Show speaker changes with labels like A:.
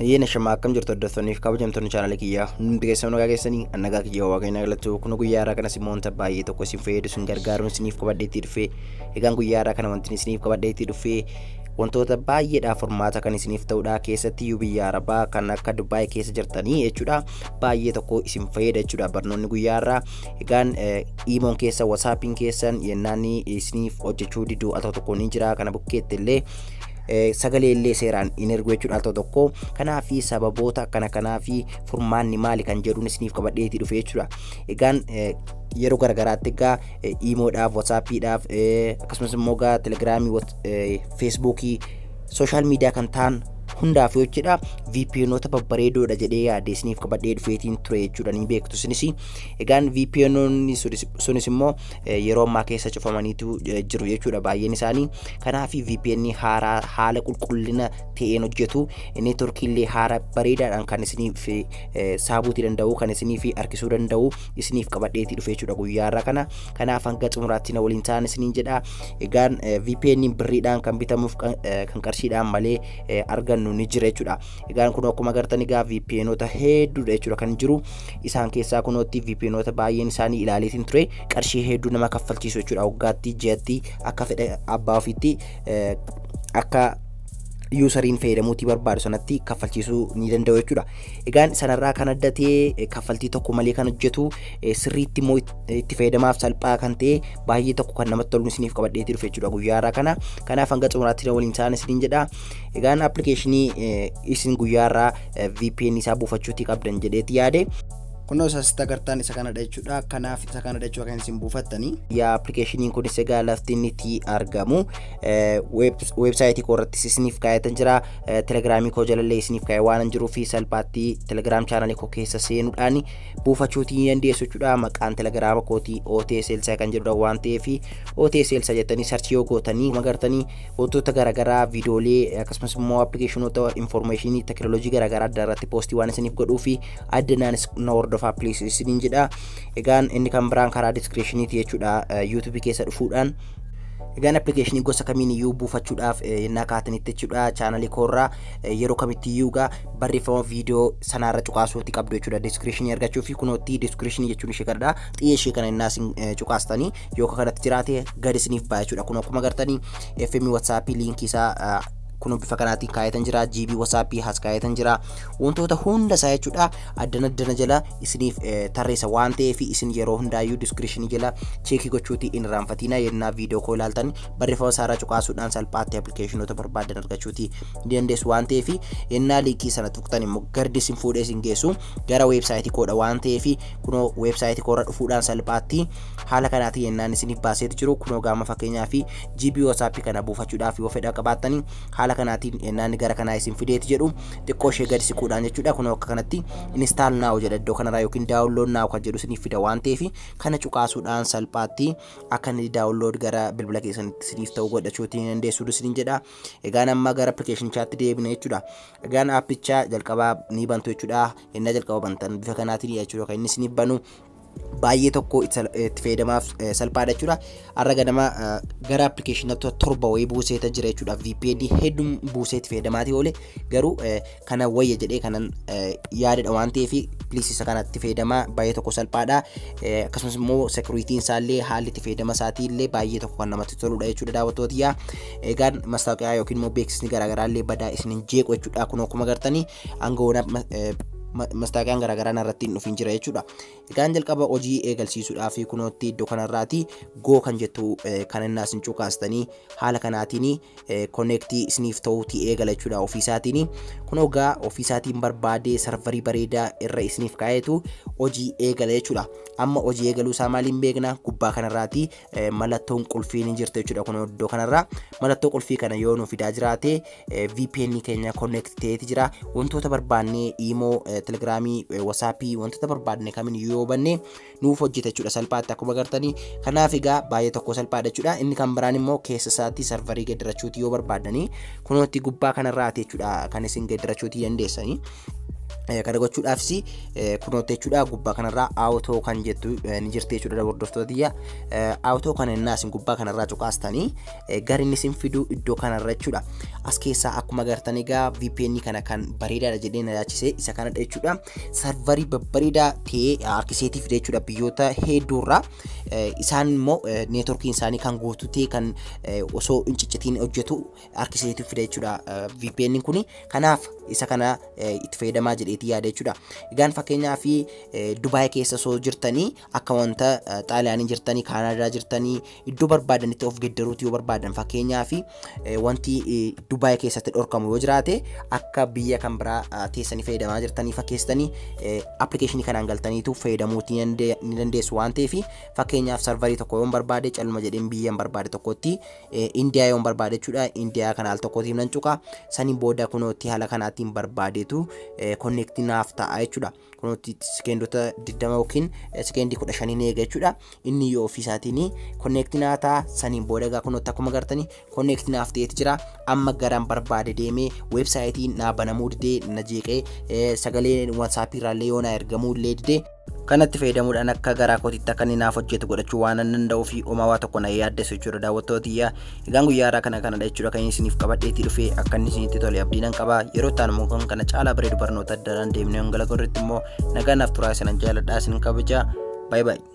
A: Yéena shamaa akkam jirtu hordoftoonni fi kabajamtoonni chaanaalii kiyyaa hundi keessan nagaa keessanii nagaa kiyyaa waaqayyoon galatu. Kun guyyaa har'aa kanas immoo wanta baay'ee tokko isin fayyadu isin gargaaruun isiniif qabadheetti dhufee. Egaan guyyaa har'aa kana wanti isiniif qabadheetti dhufee wantoota baay'eedhaaf furmaata kan isiniif ta'udha. Keessatti iyyuu biyya Arabaa kan akka Dubaay keessa jirtanii jechuudha, baay'ee tokko isin fayyada jechuudha barnoonni guyyaa har'aa. Egaan iimoon keessa, WhatsAppiin keessan yennaan isiniif hojjechuu diduu al tokko ni jira, kana bukkeetti illee sagalee illee seeraan hin ergu jechuudha al tokko. Kanaaf sababoota akkana kanaa fi furmaanni maali kan jedhuun isiniif qabadheetii dhufe jechuudha. Egaan yeroo garagaraatti egaa iimoodhaaf, WhatsAppiidhaaf, akkasumas immoo egaa Telegiraamii, Feesbuukii, social media kan ta'an hundaaf jechuudha VPNoota babbareedoodha jedhee yaadee isiniif qabadhee dhufeetiin ture jechuudha, ni beektu isinis. Egaan VPNoonni sunis immoo yeroo ammaa keessa cufamaniitu jiru jechuudha baay'een isaanii. Kanaaf VPN haaraa haala qulqullina ta'een hojjetu, neetworkii illee haara bareedaadhaan kan isiniif saabuutii danda'u, kan isiniif harkisuu danda'u isiniif qabadheetii dhufe jechuudha guyyaa har'aa kana. Kanaaf hanga xumuraatti na waliin ta'an isiniin jedha. Egaan VPN birriidhaan kan bitamuuf, kan qarshiidhaan malee argannu ni jira jechuudha. Egaan kun akkuma agartan egaa VPNoota hedduudha jechuudha kan jiru. Isaan keessaa kunootti VPNoota baay'een isaanii ilaaleetiin ture, qarshii hedduu nama kaffalchiisu jechuudha. Waggaatti, ji'atti, akka fedha abbaa ofiitti, akka useriin fayyadamuutii barbaadu sanatti kaffalchiisuu ni danda'u jechuudha. Egaan sanarraa kan adda ta'e, kaffaltii tokko malee kan hojjetu, sirriitti immoo itti fayyadamaaf salphaa kan ta'e, baay'ee tokko kan namatti tolu isiniif qabadheetii dhufe jechuudha guyyaa har'aa kana. Kanaaf hanga xumuraatti waliin ta'an isiniin jedha. Egaan appilikeeshinii isin guyyaa har'aa VPN isaa buufachuutii qabdan jedheeti yaade.
B: Kunoo isa asitti agartaan isa kanadha jechuudha. Kanaaf isa kanadha jechuudha kan isin buufattanii.
A: Yaa appilikeeshiniin kunis egaa lafti inni itti argamu weebsaayitii koo irratti isiniif kaa'etan jira. Telegiraamii koo jalallee isiniif kaa'e waan jiruu fi salphaatti Telegram chaanalii koo keessa seenuudhaan buufachuutii ni dandeessu jechuudha. Maqaan Telegiraama kootii OTS Elsaa kan jedhudha waan ta'eef, OTS Elsaa jettanii search yoo gootanii magartanii wantoota garaagaraa, viidiyoolee, akkasumas immoo appilikeeshinoota infoormeeshinii teekinooloojii garaagaraa adda irratti post waan isiniif godhuu fi addanaanis na hordofaa please isiniin jedha. Egaan inni kan biraan karaa descriptioniiti jechuudha YouTubeii keessa dhufuudhaan. Egaan appilikeeshinii gosa kamiin iyyuu buufachuudhaaf yennaa kaatanitti jechuudha, chaanalii koorraa yeroo kamitti iyyuu egaa barreeffama viidiyoo sanaarra cuqaasuuti qabdu jechuudha descriptionii argachuu fi. Kunootti descriptionii jechuun ishee kanadha. Xiyya ishee kana yennaa isin cuqaastanii yookaan kanatti jiraate gadi isiniif ba'a jechuudha. Kun akkuma agartanii FM WhatsAppii liinkii isaa kun bifa kanaatiin kaa'etan jira, GB WhatsAppii has kaa'etan jira, wantoota hunda isaa jechuudha addana addana jala isiniif tarreessa waan ta'eef, isin yeroo hundaayyuu descriptionii jala check gochuutii hin irraanfatina. Yennaa viidiyoo koo ilaaltan barreeffama isaarraa cuqaasuudhaan salphaatti appilikeeshinoota barbaadan argachuutii ni dandeessu waan ta'eef, yennaa liinkii sana tuqxan immoo gardi isin fuudhee isin geessu gara weebsaayitii koodha waan ta'eef, kunoo weebsaayitii koorra dhufuudhaan salphaatti haala kanaatiin yennaan isiniif baaseetu jiru. Kunoo gaama fakkeenyaa fi GB WhatsAppii kana buufachuudhaaf yoo fedha qabaattanii, haala kanaatiin yennaan gara kanaa isin fideeti jedhu, xiqqoo ishee gadi siquudhaan jechuudha, kunoo akka kanatti "install now" jedha iddoo kanarraa yookiin "download now" kan jedhu isiniif fida waan ta'eef, kana cuqaasuudhaan salphaatti akka inni download gara bilbila keessanitti isiniif ta'u godhachuutii ni dandeessu isiniin jedha. Egaan amma gara appilikeeshinichaatti deebina jechuudha. Egaan aappichaa jalqabaa ni bantu jechuudha. Yennaa jalqaba bantan bifa kanaatiin jechuudha kan inni isiniif banu, baay'ee tokko itti fayyadamaaf salphaadha jechuudha. Har'a ganama gara appilikeeshinoota 7 wayii buuseeta jira jechuudha. VPN hedduun buusee itti fayyadamaatii oole, garuu kana wayya jedhee kanan yaadadha waan ta'eef, please isa kanatti fayyadamaa, baay'ee tokko salphaadha. Akkasumas immoo securityn isaallee, haalli itti fayyadama isaatii illee baay'ee tokko kan namatti toludha jechuudha daawwattootiyyaa. Egaan mastaawoqiyaa yookiin immoo beeksisni garaagaraa illee badaa isin hin jeequ jechuudha. Kun akkuma agartanii aangawoon mastaawoqiyaan garaagaraa irratti hin dhufin jira jechuudha. Egaan jalqaba hojii eegalsiisuudhaaf kunootti iddoo kanarraati "go" kan jettu kan inni isin cuqaastanii haala kanaatiin connect isiniif ta'uutii eegala jechuudha ofiisaatiin. Kun egaa ofiisaatiin barbaadee serverii bareedaa irra isiniif kaa'eetu hojii eegala jechuudha. Amma hojii eegaluu isaa maaliin beekna? Gubbaa kanarraati mallattoon qulfii ni jirti jechuudha. Kun iddoo kanarraa mallattoo qulfii kana yoo nu fidaa jiraate, VPN keenya connect ta'eeti jira. Wantoota barbaannee, iimoo, Telegiraamii, WhatsAppii, wantoota barbaadne kamiin yoo banne nuuf hojjeta jechuudha salphaatti akkuma agartanii. Kanaaf egaa baay'ee tokko salphaadha jechuudha. Inni kan biraan immoo keessa isaatti serverii geeddarachuutii yoo barbaadanii, kunootti gubbaa kanarraati jechuudha kan isin geeddarachuutii dandeessanii. Kana gochuudhaafis kunootti jechuudha, gubbaa kanarraa auto kan jettu ni jirti jechuudha, hordoftoota tiyya. Auto kana innaa isin gubbaa kanarraa cuqaastanii gara inni isin fidu iddoo kanarra jechuudha. As keessaa akkuma agartan egaa VPN kana kan bareedaadha jedhee na yaachise isa kanadha jechuudha. Serverii babbareedaa ta'ee harkiseetii fide jechuudha biyyoota hedduurraa. Isaan immoo networkiin isaanii kan guutuu ta'e, kan osoo hin ciccitiin hojjetu harkiseetii fide jechuudha VPN kuni. Kanaaf isa kana itti fayyadamaa jedheetii yaada jechuudha. Egaan fakkeenyaaf Dubaay keessa osoo jirtanii, akka wanta Xaaliyaanii jirtanii, Kaanaadaa jirtanii, iddoo barbaadanitti of geddaruuti yoo barbaadan, fakkeenyaaf wanti Dubaay keessatti dhorkamu yoo jiraate, akka biyya kan biraa teessanii fayyadamaa jirtanii fakkeessitanii appilikeeshinii kanaan galtaniitu fayyadamuutii ni dandeessu waan ta'eef, fakkeenyaaf serverii tokko yoon barbaade, calma jedheen biyya barbaade tokkotti, Indiyaa yoon barbaade jechuudha, Indiyaa kana al tokkootiif nan cuqa. Saniin booda kunootti haala kanaatiin barbaadeetu connect naaf ta'a jechuudha. Kunootti sekeendota 20 yookiin sekeendii 15 eega jechuudha. Inni yoo ofiisaatiin connect naa ta'a. Saniin booda egaa kunootti akkuma agartanii connect naaf ta'eeti jira. Amma garaan barbaade deemee weebsaayitiin naa banamuu didee na jeeqee, sagalee WhatsAppii irraallee yoo naa ergamuu illee didee, kanatti fayyadamuudhaan akka garaa kootiitti akka inni naaf hojjetu godhachuu waan nan danda'uu fi homaa waa tokko na yaaddessu jechuudha, daawwattoota tiyya. Egaan guyyaa har'aa kana kanadha jechuudha kan isiniif qabadheetii dhufee. Akka inni isinitti tole abdii nan qaba. Yeroo itti aanu kan kana caalaa bareedu barnoota adda addaan deemnee hanga irratti immoo nagaa naaf turaa. Isinan jaaladhaa, isin kabaja. Baay'ee baay'ee.